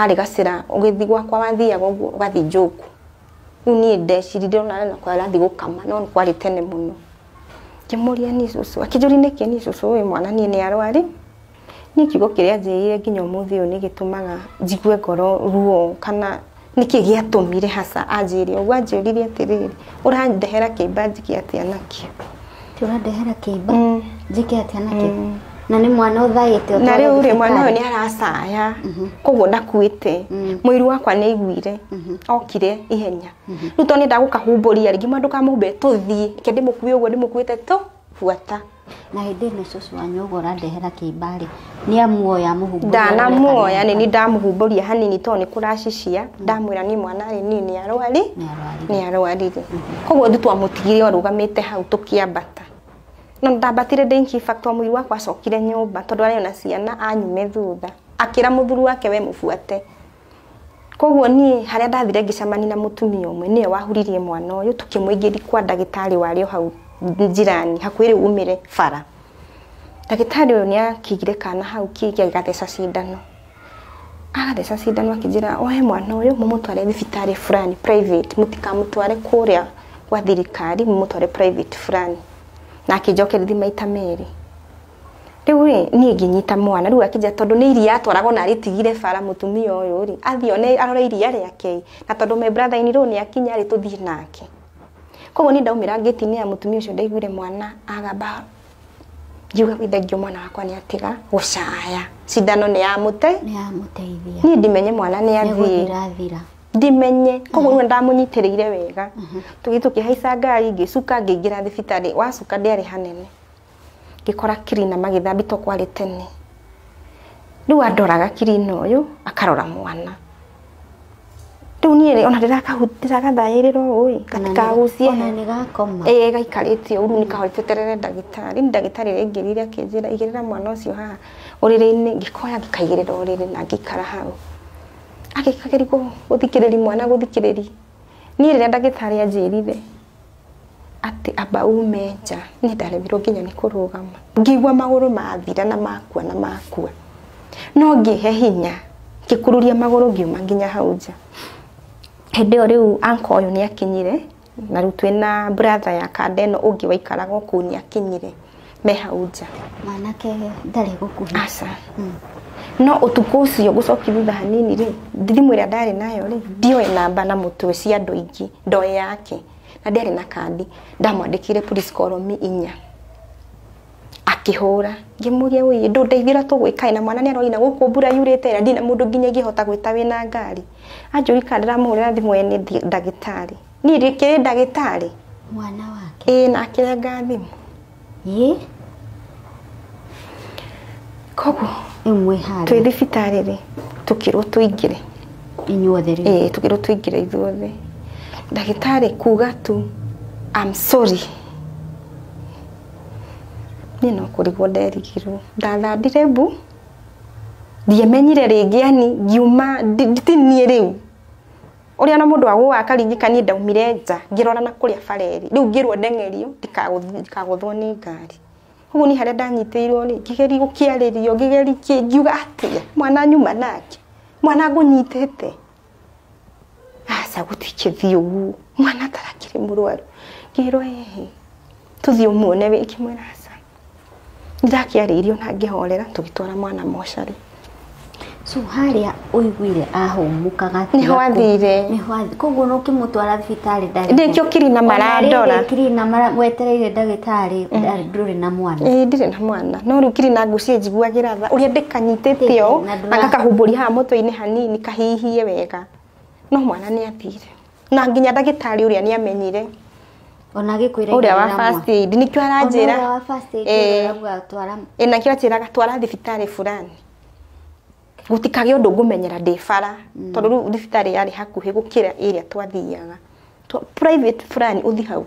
Harĩ gacĩra ũgĩthiĩ gwakwa wathiaga ũguo ũgathiĩ Njoku. Rĩu niĩ ndeciririe ona na kwa arathiĩ gũkama, no nĩ kwarĩ tene mũno. Ngĩmũria niĩ cũcũ, akĩnjũria nĩkĩ niĩ cũcũ ũyũ mwana niĩ nĩ arwari. Niĩ kiugo kĩrĩa anjĩrire nginya ũmũthĩ ũyũ nĩ gĩtũmaga njigue ngoro ruo, kana nĩkĩ gĩatũmire hasa anjĩre ũguo. Anjĩrire atĩrĩrĩ, ũrandehera kĩimba njike atĩa nakĩo? Ũrandehera kĩimba njĩke atĩa nakĩo? Na nĩ mwana ũthaĩte. Na rĩu rĩ, mwana ũyũ nĩ aracaya, koguo ndakuĩte. Mũiru wakwa nĩ aiguire, okire ihenya. Rĩu tondũ nĩ ndagũkahumbũria rĩ, ngĩmwĩra ndũkamũhumbe, tũthiĩ, reke ndĩmũkue ũguo ndĩmũkuĩte tũ buata. Na hĩndĩ ĩno cũcũ wanyu ũguo ũrandehera kĩimba rĩ, nĩ amuoya amũhumbũria? Ndanamuoya, nĩ ndamuhumbũria hanini tondũ nĩ kũracicia. Ndamwĩra niĩ mwana rĩ, niĩ nĩ arwari. Nĩ arwarire. Nĩ arwarire, koguo ithuĩ twamũtigire arũgamĩte hau, tũkĩambata. No ndambatire ndĩ in fact mũiru wakwa acokire nyũmba tondũ arĩ na ciana, anyume thutha akĩra mũthuri wake we mũbuate. Koguo niĩ harĩa ndathire ngĩcemania na mũtumia ũmwe, nĩwe wahuririe mwana ũyũ, tũkĩmũingĩria kwa ndagĩtarĩ warĩ o hau njirani hakuhĩ rĩu umĩre bara. Ndagĩtarĩ ũyũ nĩ akĩigire kana hau kĩngĩ, agĩgatheca cindano, agatheca cindano, akĩnjĩra oe mwana ũyũ mũmũtware thibitarĩ fulani private, mũtikamũtware kũrĩa gwa thirikari, mũmũtware private fulani. Na akĩnjokerithia maita merĩ. Rĩu rĩ, niĩ ngĩnyita mwana rĩu, akĩnjĩra tondũ nĩ iria atwaraga ona arĩtigire bara mũtumia ũyũ rĩ, athiĩ one arore iria rĩake, na tondũ my brother in law nĩ akinya rĩ, tũthiĩ nake. Koguo niĩ ndaumĩra ngĩti-inĩ ya mũtumia ũcio, ndaiguire mwana agamba, ngiuga withengio mwana wakwa nĩ atiga gũcaya, cindano nĩ yamũte. Nĩ yamũteithia. Niĩ ndimenye mwana nĩ athiĩ. Nĩgũthira thira. Ndimenye. Koguo rĩu ndamũnyitĩrĩire wega, tũgĩthiĩ tũkĩhaica ngari, ngĩcuka ngĩingĩra thibitarĩ. Wacuka ndĩarĩ hanene, ngĩkora kirina magĩthambia to kwarĩ tene. Rĩu andoraga kirina ũyũ akarora mwana. Rĩu niĩ rĩ, ona ndĩragathaĩrĩra ũũ ĩ, gatikagucie. Ona nĩ gakoma. Ĩĩ, gaikarĩte ũru, nĩ kahora tweterere ndagĩtarĩ. Nĩ ndagĩtarĩ aingĩrire, akĩnjĩra igĩrĩra mwana ũcio haha ũrĩrĩ-inĩ. Ngĩkoya ngĩkaigĩrĩra ũrĩrĩ na ngĩikara hau. Agĩkageria gũthikĩrĩria mwana, gũthikĩrĩria. Niĩ rĩrĩa ndagĩtarĩ anjĩrire atĩ amba ume nja, niĩ ndaremirwo nginya nĩ kũrũgama. Ngĩigua magũrũ mathira na makua na makua, no ngĩhe hinya, ngĩkururia magũrũ ngiuma nginya hau nja. Hĩndĩ ĩyo rĩu uncle ũyũ nĩ akinyire, na rĩu twĩna brother ya kanda ĩno ũngĩ waikaraga o kũu nĩ akinyire, me hau nja. Mwanake ndarĩ gũkuhĩ? Aca. No ũtukũ ũcio, gũcoki thutha hanini rĩ, thimũ ĩrĩa ndarĩ nayo rĩ, ndioĩ namba na mũtwe cia andũ aingĩ, ndoĩ yake na ndiarĩ na kandi. Ndamwandĩkire, "Please call me 4." Akĩhũra, ngĩmũria, "Ũi, ndũndeithĩra tũgwĩka na mwana nĩ aroina gũkũ, mbura yurĩte na ndina mũndũ nginya ingĩhota gwĩta wĩna ngari." Anjũria kana ndĩramũhũrĩra thimũ ene ndagĩtarĩ. Niĩ ndĩkĩrĩ ndagĩtarĩ? Mwana wake. Ĩĩ, na akĩrenga thimũ. Ĩ. Koguo Rĩu mwĩ twĩ harĩa thibitarĩ rĩ, tũkĩrwo tũingĩre. Inyuothe rĩu? Ĩĩ, tũkĩrwo tũingĩre ithuothe. Ndagĩtarĩ kuga tu, "I'm sorry." Niĩ no kũrigwo nderigirwo, ndathandire mbu, ndiamenyire rĩngĩ, yani ngiuma ti niĩ rĩu ũrĩa na mũndũ agũaga akaringĩka. Niĩ ndaumire nja ngĩrora na kũrĩa bareri, rĩu ngĩrwo ndeng'erio ndikagũthwo nĩ ngari. Ũguo niĩ harĩa ndanyitĩirwo rĩ, ngĩgeria gũkĩarĩrio, ngĩgeria kĩ, ngiuga atĩa mwana nyuma nake, mwana ngũnyitĩte, aca gũtikĩthiĩ ũguo, mwana tarakĩrĩ mũrwaru. Ngĩrwo ĩhĩ, tũthiĩ ũmuone wĩ. Ngĩmwĩra aca. Ndakĩarĩirio na ngĩhorera, tũgĩtwara mwana mocarĩ. So harĩa ũiguire ahũmũkaga? Nĩho athire. Nĩho athire. Koguo no ũkĩmũtwara thibitarĩ ndarĩ? Nĩkĩo kirina marandora. Ona rĩrĩ kirina wetereire ndagĩtarĩ, ndũrĩ na mwana. Ĩĩ, ndirĩ na mwana, no rĩu kirina ngũciĩ njiguagĩra tha ũrĩa ndĩkanyitĩte ũũ Na na ngakahumburia haha mũtwe-inĩ hanini kahihie wega, no mwana nĩ athire na nginya ndagĩtarĩ ũrĩa nĩ amenyire. Ona agĩkwĩra Ũrĩa wa igĩrĩra first aid nĩkĩo Ona aranjĩra. ũrĩa wa first aid. Ĩĩ. Ũrauga twara. Ĩ, nakĩo anjĩraga twara thibitarĩ fulani, gũtikagĩa ũndũ ngũmenyera ndĩ bara, tondũ rĩu thibitarĩ yarĩ hakuhĩ gũkĩra ĩrĩa twathiaga. Private fulani ũthi hau.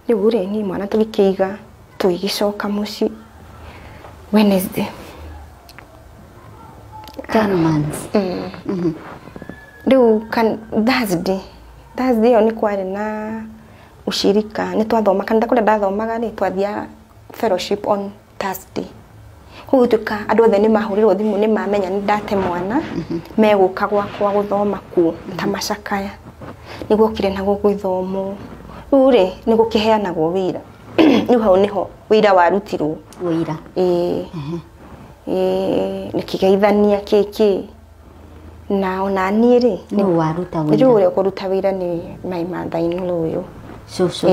Rĩu rĩ, niĩ mwana tũgĩkĩiga, tũgĩgĩcoka mũciĩ Wednesday. 10 months. Rĩu Thursday ĩyo nĩ kwarĩ na ushirika, nĩ twathoma kanitha kũrĩa ndathomaga rĩ, twathiaga fellowship on Thursday. Koguo tuka andũ othe nĩ mahũrĩrwo thimũ nĩ mamenya nĩ ndate mwana megũka gwakwa gũthoma kuo ta macakaya nĩguo kire na gũgĩthomwo rĩu rĩ nĩ gũkĩheanagwo wĩra rĩu hau nĩho wĩra warutirwo wĩra ĩĩ nĩkĩgeithania kĩkĩ na ona niĩ rĩ nĩ waruta wĩra rĩu ũrĩa ũkũruta wĩra nĩ my mother in law ũyũ cũcũ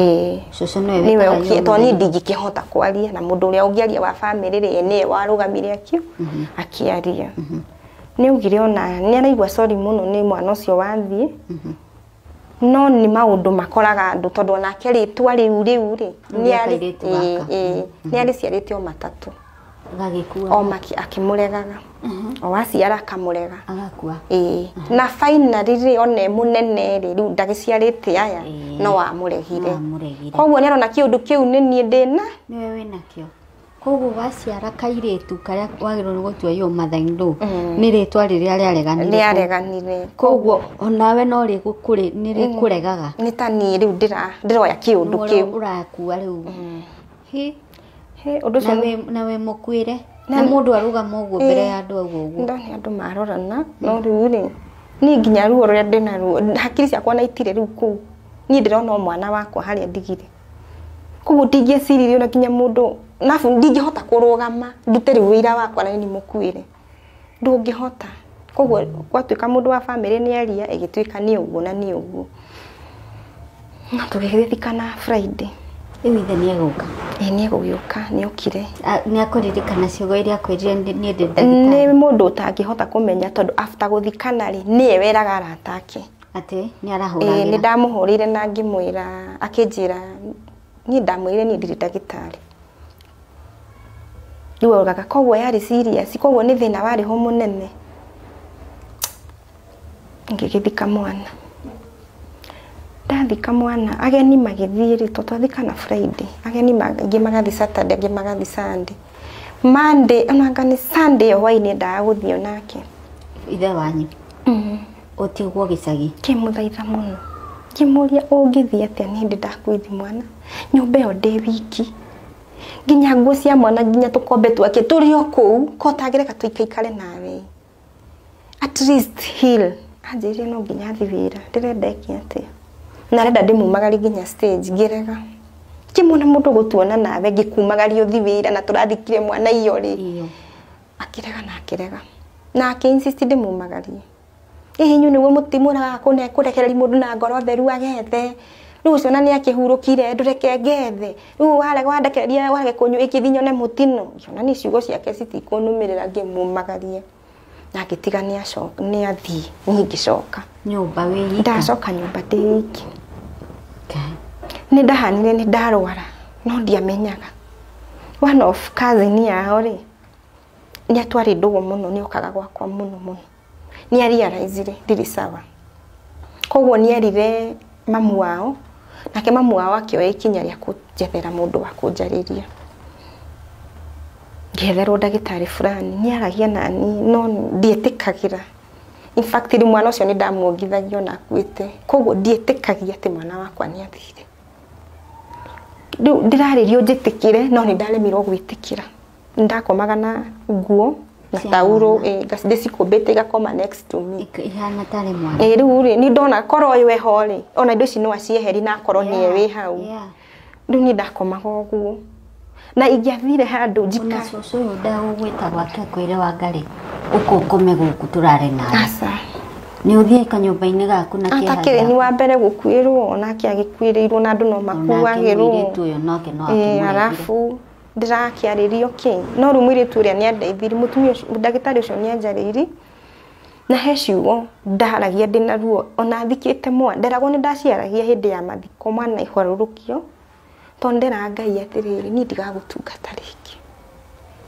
cũcũ nĩwe niwe to niĩ ndingĩkĩhota kwaria na mũndũ ũrĩa ũngĩaria wa family rĩ nĩwe warũgamire akĩaria nĩ augire ona nĩ araigua sorry mũno nĩ mwana ũcio wathiĩ no nĩ maũndũ makoraga andũ tondũ onake rĩtwa rĩu rĩu rĩ nĩ arĩciarĩte o matatũ gagĩkua o maki akĩmũregaga o waciara akamũrega agakua na finally rĩ one mũnene rĩ rĩu ndagĩciarĩte aya no wamũregire koguo nĩ arona kĩũndũ kĩu nĩ niĩ ndĩna nĩwe wĩnakĩo koguo waciara kairĩtu karĩa wagĩrĩirwo nĩ gũtua yo mother in law nĩ rĩtwa rĩrĩa rĩareganire koguo onawe no nĩ rĩkũregaga nĩ ta niĩ rĩu ndĩroya kĩũndũ kĩu ũrakua rĩu he ũndũ ũcio na wĩ mũkuĩre na mũndũ arũgama ũguo mbere ya andũ ũguo ũguo ndone andũ marorana no rĩu rĩ niĩ nginya ruo rũrĩa ndĩna ruo hakiri ciakwa na itirĩ rĩu kũu niĩ ndĩrona o mwana wakwa harĩa ndigire koguo ndingĩeciririe ona nginya mũndũ nabu ndingĩhota kũrũgama ndute rĩu wĩra wakwa na nĩ mũkuĩre ndũngĩhota koguo gwatuĩka mũndũ wa family nĩ aria ĩgĩtuĩka nĩ ũguo na nĩ ũguo no tũgĩgĩthikana Friday rĩu ithe nĩ egũka nĩ egũgĩũka nĩ okire nĩ akũririkana ciugo iria akwĩrire niĩ ndĩ ndagĩtarĩ nĩ mũndũ ũtangĩhota kũmenya tondũ after gũthikana rĩ nĩwe weraga arata ake atĩ nĩ arahũragĩra nĩ ndamũhũrĩire na ngĩmwĩra akĩnjĩra niĩ ndamwĩrire niĩ ndirĩ ndagĩtarĩ rĩu augaga koguo yarĩ serious koguo nĩ thĩna warĩ ho mũnene ngĩgĩthika mwana ndathika mwana ageni magĩthiĩ rĩ to twathikana Friday ageni angĩ magathiĩ Saturday angĩ magathiĩ Sunday Monday onanga nĩ Sunday ĩyo hwainĩ ndaga gũthiĩ onake ithe wanyu ũtigwo gĩcagi kĩmũthaitha mũno ngĩmũria ũngĩthiĩ atĩa nĩ hĩndĩ ndakuithi mwana nyũmba ĩyo ndĩ wiki nginya nguo cia mwana nginya tũkombe twake tũrĩ o kũu ko tangĩreka tũikaikare nawe at least heal anjĩrire no nginya athiĩ wĩra ndĩrenda eke atĩa na arenda ndĩmumagarie nginya stage ngĩrega ngĩmuona mũndũ gũtuona nawe ngĩkumagaria ũthi wĩra na tũrathikire mwana iyo rĩ akĩrega na akĩrega na akĩ insist ndĩmumagarie ĩĩ inyuĩ nĩguo mũtimũraga kũrekereria mũndũ na ngoro theru agethe rĩu ũcio na nĩ akĩhurũkire ndũreke ngethe rĩu warega wandekereria wage kũnyua ĩkĩthi nyone mũtino ngĩona nĩ ciugo ciake citikũnũmĩrĩra ngĩmumagaria na ngĩtiga nĩ athiĩ niĩ ngĩcoka nyũmba wĩ ika ndacoka nyũmba ndĩ iki nĩ ndahanire nĩ ndarwara no ndiamenyaga one of cousin yao rĩ nĩ atwarĩ ndũgũ mũno nĩ okaga gwakwa mũno mũno nĩ arealizire ndirĩ sawa koguo nĩ erire mamu wao nake mamu wao akĩoya ikinya rĩa kũnjethera mũndũ wa kũnjarĩria ngĩetherwo ndagĩtarĩ fulani nĩ aragia nani no ndiĩtĩkagĩra in fact rĩ mwana ũcio nĩ ndamuongithagia ona akuĩte koguo ndiĩtĩkagia atĩ mwana wakwa nĩ athire rĩu ndĩrarĩrio njĩtĩkĩre no nĩ ndaremirwo gwĩtĩkĩra ndakomaga na nguo na tauro ndĩcikũmbĩte igakoma next to me ihana tarĩ mwana rĩu rĩ nĩ ndona korwo ũyũ eho rĩ ona indo ici no acieheri na akorwo nĩwe wĩ hau rĩu niĩ ndakomaga ũguo na ingĩathire handũ njika ona cũcũ ũyũ ndagũgwĩta gwake akwĩre Wangarĩ ũka ũkome gũkũ tũrare nawe aca nĩ ũthiĩ kanyũmba-inĩ gaku na kĩeha atakĩrĩ nĩ wa mbere gũkuĩrwo onake agĩkuĩrĩirwo na andũ no makuagĩrwo mũirĩtu ũyũ nake no akĩmũregire arabu ndĩrakĩarĩrio kĩ no rĩu mũirĩtu ũrĩa nĩ andeithirie mũtumia ũcio ndagĩtarĩ ũcio nĩ anjarĩirie na he ciugo ndaragia ndĩna ruo ona thikĩte mwana nderagwo nĩ ndaciaragia hĩndĩ ya mathiko mwana ihwarũrũkio tondũ nderaga Ngai atĩrĩrĩ niĩ ndigagũtungata rĩngĩ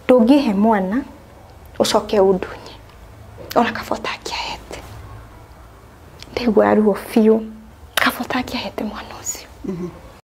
ndũngĩhe mwana ũcoke ũndunye ona kaba ũtangĩahete ndaigua ruo biũ kaba ũtangĩahete mwana ũcio